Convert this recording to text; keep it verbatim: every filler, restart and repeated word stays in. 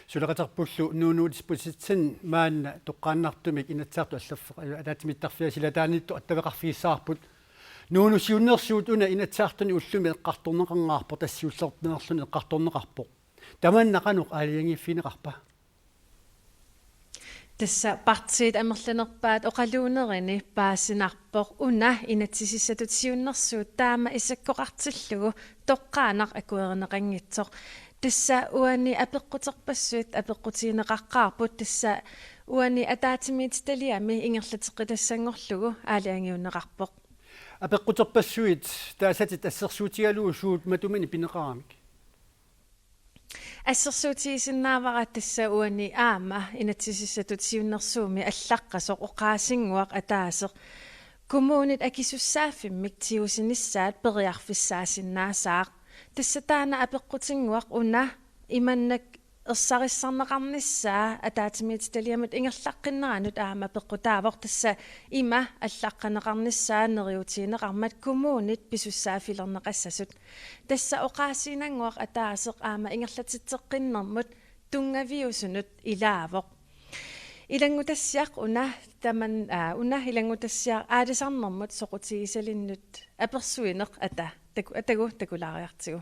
Suleqaterpullu Nuunu Disposition maanna toqqaannartumik Inatsisartut allaffeq-, ataatsimiittarfia silataaniittoq attaveqarfigissavarput. Nuunu siunnersuut una Inatsisartuni ullumi eqqartorneqarpoq, tassa siullermeerluni eqqartorneqarpoq. Tamanna qanoq aalajangiiffigineqarpa? Tassa partiit amerlanerpaat oqaluunerini paasinarpoq una inatsisissatut siunnersuut taama isakkoqartillugu toqqaannaq akuerineqanngitsoq. Tassa uani apeqquterpassuit apeqqutigineqaqqaarput, tassa uani ataatsimiititaliami ingerlateqqitassanngorlugu aalajangiunneqarpoq. Apeqquterpassuit taasatit assersuutigalugu suut matumani pineqaramik? Assersuutigisinnaavara tassa uani aamma inatsisissatut siunnersuummi allaqqasoq oqaasinnguaq ataaseq kommunit akisussaaffimmik tigusinissaat periarfissaasinnaasaaq. Tassa taanna apeqqutinnguaq una imannak ersarissarneqarnissaa ataatsimiititaliamut ingerlaqqinneranut aamma peqqutaavoq, tassa ima allaqqaneqarnissaa neriuutigineqarmat kommunit pisussaaffilerneqassasut. Tassa oqaasiinnannguaq ataaseq aamma ingerlatitseqqinnermut tunngaviusunut ilaavoq. Ilanngutassiaq una taman-, aa, una ilanngutassiaq aalisarnermut soqutigisalinnut apersuineq ata-, taku-, atagu takulaariartigu.